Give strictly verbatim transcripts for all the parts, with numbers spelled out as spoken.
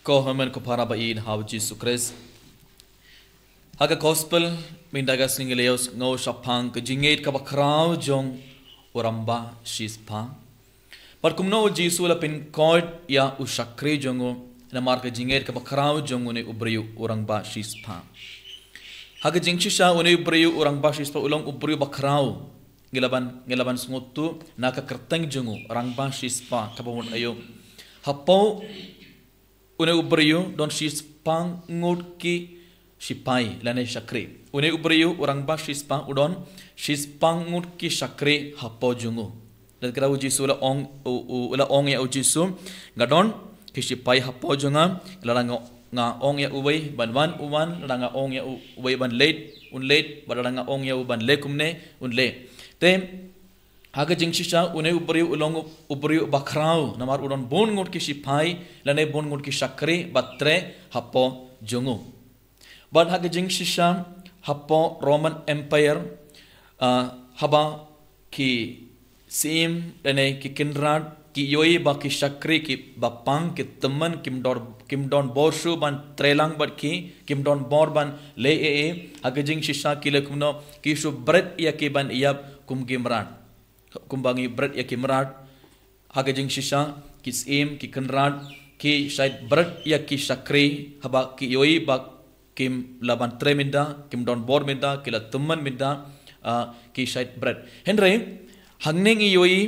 Ko hynmen ko para ba ïeit ha u Jisu Khrist. Ha ka gospel mynta ka sngi ngi la ïohsngew shaphang ka jingngeit kaba khraw jong u rangbah shispah. Bad kumno u Jisu u la pynkoit ïa u shakri jong u namar ka jingngeit kaba khraw jong une u briew u rangbah shispah. Ha ka jingshisha une u briew u rangbah shispah u long u briew ba khraw. Ngi la ban, ngi la ban sngewthuh na ka kyrteng jong u rangbah shispah kaba mut aïu. Hapoh une u briew don shispah ngut ki shipai lane shakri. Une u briew u rangbah shispah u don shispah ngut ki shakri hapoh jong u. Lada kata u Jisu u la ong, u, u, u la ong ïa u Jisu, nga don ki shipai hapoh jong nga, lada nga, nga ong ïa uwei ban wan, u wan, lada nga ong ïa u, uwei ban leit, un leit, bad lada nga ong ïa u ban leh kumne, un leh. Te ha ka jingshisha une u briew u long u briew ba khraw namar u don bun ngut ki shipai lane bun ngut ki shakri ba treh hapoh jong u. Bad ha ka jingshisha hapoh Roman Empire, ah, haba ki syiem lane ki kynrad ki ïohi ba ki shakri kiba pang ki tymmen kim don, kim don bor shuh ban trei lang bad ki, kim don bor ban leh ei ei, ha ka jingshisha ki leh kumno, ki shu bret ïa ki ban ïap kum ki mrad. Kumba ngi bret ïa ki mrad, ha ka jingshisha ki syiem, ki kynrad ki shait bret ïa ki shakri haba ki ïohi ba kim lah ban trei mynta, kim don bor mynta, ki la tymmen mynta, ah, ki shait bret. Hynrei hangne ngi ïohi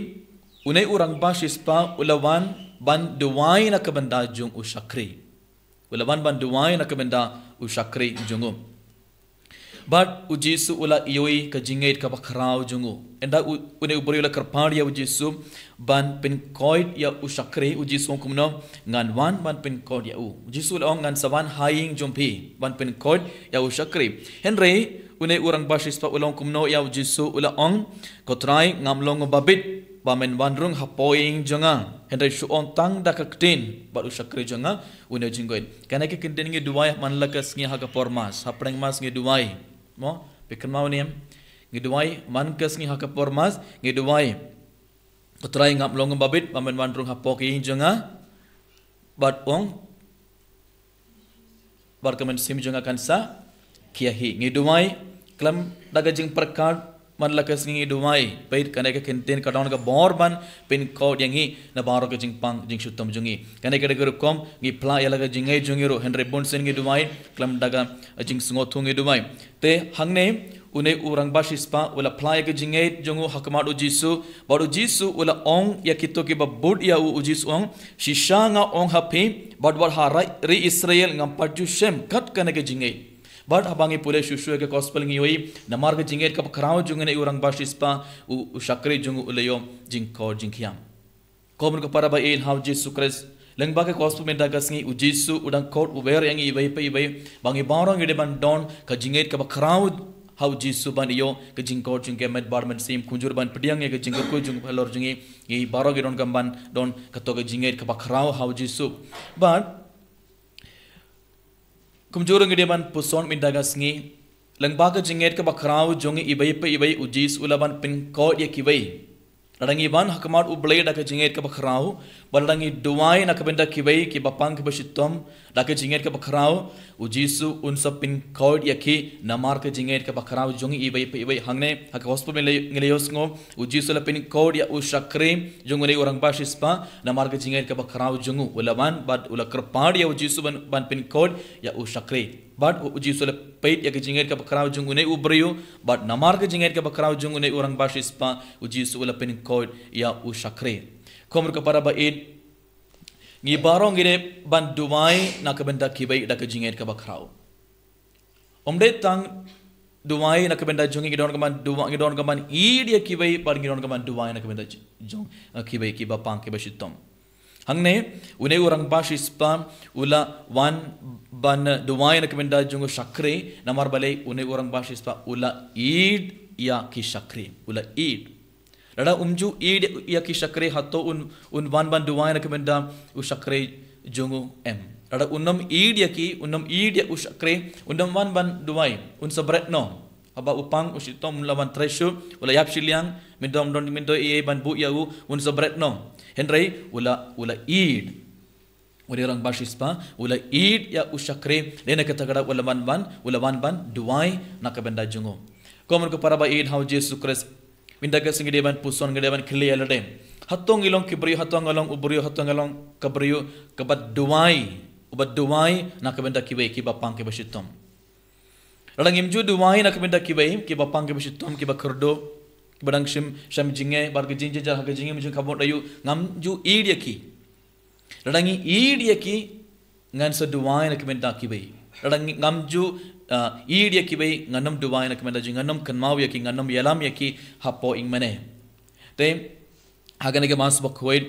une u rangbah shispah u la wan ban duwai na ka bynta jong u shakri. U la wan ban duwai na ka bynta u shakri jong u. Bad u Jisu u la ïohi ka jingngeit kaba khraw jong u. Ynda u, une u briew u la kyrpad ïa u Jisu ban pynkoit ïa u shakri, u Jisu u ong kumno, ngan wan ban pynkoit ïa u. U Jisu u la ong ngan sa wan ha ïing jong phi ban pynkoit ïa u shakri. Hynrei une u rangbah shispah u la ong kumno ïa u Jisu, u la ong, ko Trai, ngam long ba bit ba men wan rung hapoh ïing jong nga. Hynrei shu ong tang da ka ktien bad u shakri jong nga une u jingkoit. Kane ka kyntien ngi duwai man la ka sngi ha ka por mass, ha pdeng mass ngi duwai. Mo, phi kynmaw ne em? Ngi duwai man ka sngi ha ka por mass, ngi duwai, ko Trai, ngam long ba bit ba men wan rung hapoh ka ïing jong nga. Bad ong, bad ka mynsiem jong nga kan sa khia hi. Ngi duwai khlem da ka jingpyrkhat man la ka sngi, ngi duwai. Peit, kane ka kyntien ka don ka bor ban pynkoit ïa ngi na baroh ka jingpang jingshitom jong ngi. Kane ka dei ka rukom ngi phla ïa la ka jingngeit jong ngi ruh, hynrei bun sien ngi duwai khlem da ka jingsngewthuh ngi duwai. Te hangne une u rangbah shispah u la phla ïa ka jingngeit jong u ha khmat u Jisu, bad u Jisu u la ong ïa kito kiba bud ïa u, u Jisu u ong, shisha nga ong ha phi, bad wat ha ri Israel ngam pat ju shem kat kane ka jingngeit. Bad haba ngi pule shuh shuh ïa ka gospel ngi ïohi namar ka jingngeit kaba khraw jong une u rangbah shispah, u, u shakri jong u u la ïoh jingkoit jingkhiah. Ko hynmen ko para ba ïeit ha u Jisu Khrist, lyngba ka gospel mynta ka sngi u Jisu u dang koit u wer ïa ngi iwei pa iwei ba ngi baroh ngi dei ban don ka jingngeit kaba khraw ha u Jisu ban ïoh ka jingkoit jingkhiah met bad mynsiem, kumjuh ban pdiang ïa ka jingkyrkhu jong u halor jong ngi, ngi baroh ngi donkam ban don kato ka jingngeit kaba khraw ha u Jisu. Bad kumjuh ngi dei ban puson mynta ka sngi, lyngba ka jingngeit kaba khraw jong ngi iwei pa iwei u Jisu u la ban pynkoit ïa kiwei. Lada ngi wan ha khmat u Blei da ka jingngeit kaba khraw, bad lada ngi duwai na ka bynta kiwei kiba pang kiba shitom da ka jingngeit kaba khraw, u Jisu un sa pynkoit ïa ki namar ka jingngeit kaba khraw jong ngi iwei pa iwei. Hangne ha ka gospel ngi la, ngi la ïohsngew u Jisu u la pynkoit ïa u shakri jong une u rangbah shispah namar ka jingngeit kaba khraw jong u. U la wan bad u la kyrpad ïa u Jisu ban, ban pynkoit ïa u shakri. Bad u, u Jisu u la peit ïa ka jingngeit kaba khraw jong une u briew, bad namar ka jingngeit kaba khraw jong une u rangbah shispah, u Jisu u la pynkoit ïa u shakri. Ko hynmen ko para ba ïeit, ngi baroh ngi dei ban duwai na ka bynta kiwei da ka jingngeit kaba khraw. Ym dei tang duwai na ka bynta jong ngi, ngi donkam ban duwai, ngi donkam ban ïeit ïa kiwei, bad ngi donkam ban duwai na ka bynta jong, eh, kiwei kiba pang kiba shitom. Hangne une u rangbah shispah u la wan ban duwai na ka bynta jong u shakri, namar balei? Une u rangbah shispah u la ïeit ïa ki shakri, u la ïeit. Lada um ju ïeit ïa ki shakri, hato un, un wan ban duwai na ka bynta u shakri jong u? Em. Lada un ym ïeit ïa ki, un ym ïeit ïa u shakri, un ym wan ban duwai, un sa bret noh. Haba u pang u shitom, u la wan trei shuh, u la ïap shiliang, mynta ym don, mynta ym don ei ei ban buh ïa u, un sa bret noh. Hynrei u la, u la ïeit. U dei rangbah shispah, u la ïeit ïa u shakri, dei na kata ka daw u la wan ban, u la wan ban duwai na ka bynta jong u. Ko mon ko para ba ïeit ha u Jisu Khrist, mynta ka sngi dei ban puson, ka dei ban kylli ïa lade. Hato ngi long ki briew, hato nga long u briew, hato nga long ka briew kaba duwai, uba duwai na ka bynta kiwei, kiba pang kiba shitom. Lada ngim ju duwai na ka bynta kiwei, kiba pang kiba shitom, kiba kyrduh, kiba dang shim, shim jingeh, bad ka jingjynjar ha ka jingim jong ka bun aïu, ngam ju ïeit ïa ki. Lada ngi ïeit ïa ki, ngan sa duwai na ka bynta kiwei. Lada ngi, ngam ju, ah, ïeit ïa kiwei, ngan ym duwai na ka bynta jong ngi, ngan ym kynmaw ïa ki, ngan ym ïalam ïa ki hapoh ïingmane. Te, ha kane ka Mass bakhuid,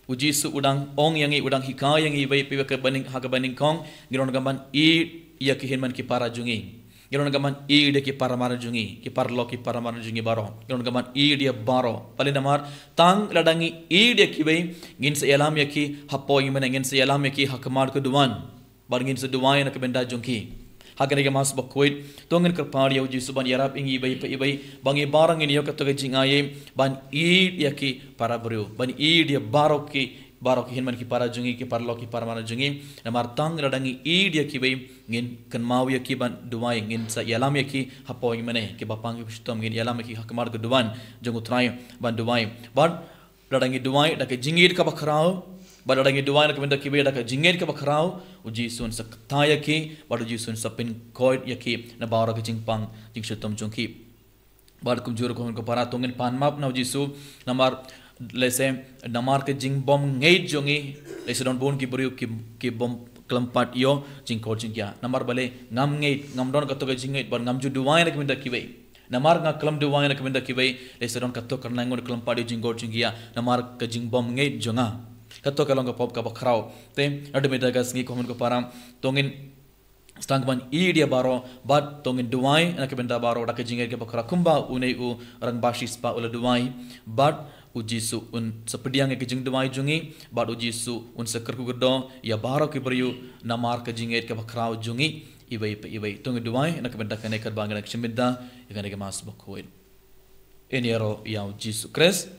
u Jisu u dang ong ïa ngi, u dang hikai ïa ngi, iwei pa iwei ka banyng-, ha ka banyngkong, ngi donkam ban ïeit ïa ki hynmen ki para jong ngi. Ngi donkam ban ïeit ïa ki para mar jong ngi, ki paralok ki para mar jong ngi baroh. Ngi donkam ban ïeit ïa baroh. Balei? Namar tang lada ngi ïeit ïa kiwei, ngin sa ïalam ïa ki hapoh ïingmane, ngin sa ïalam ïa ki ha khmat ka duwan. Bad ngin sa duwai na ka bynta jong ki. Ha kane ka Mass bakhuid, to ngin kyrpad ïa u Jisu ban ïarap ïa ngi iwei pa iwei, ba ngi baroh ngin ïoh kato ka jingai, ban ïeit ïa ki para briew, ban ïeit ïa baroh ki, baroh ki hynmen ki para jong ngi, ki paralok ki para mar jong ngi. Namar tang lada ngi ïeit ïa kiwei, ngin kynmaw ïa ki ban duwai, ngin sa ïalam ïa ki hapoh ïingmane, kiba pang kiba shitom, ngin ïalam ïa ki ha khmat ka duwan jong u Trai ban duwai. Bad lada ngi duwai da ka jingïeit kaba khraw, bad lada ngi duwai na ka bynta kiwei da ka jingïeit kaba khraw, u Jisu un sa kta ïa ki, bad u Jisu un sa pynkhuid ïa ki na baroh ka jingpang jingshitom jong ki. Bad kumjuh ruh ko para, to ngin pan map na u Jisu, namar lehse, namar ka jingbym ngeit jong ngi, lehse don bun ki briew ki, ki bym khlem pat ïoh jingkhuid jingkhiah. Namar balei? Ngam ngeit, ngam don kato ka jingngeit, bad ngam ju duwai na ka bynta kiwei. Namar nga khlem duwai na ka bynta kiwei, lehse don kato ka rnai ngan khlem pat ïoh jingkhuid jingkhiah, namar ka jingbym ngeit jong nga. Kato ka long ka pop kaba khraw. Te, na ka bynta ka sngi ko mon ko para, to ngin sdang ban ïeit ïa baroh, bad to ngin duwai na ka bynta baroh da ka jingngeit kaba khraw, kumba une u rangbah shispah u la duwai, bad u Jisu un sa pdiang ïa ka jingduwai jong ngi, bad u Jisu un sa kyrkhu kyrdoh ïa baroh ki briew namar ka jingngeit kaba khraw jong ngi iwei pa iwei. To ngin duwai na ka bynta kane katba ngi dang shim bynta ïa kane ka Mass bakhuid. Ngin ïaroh ïa u Jisu Khrist.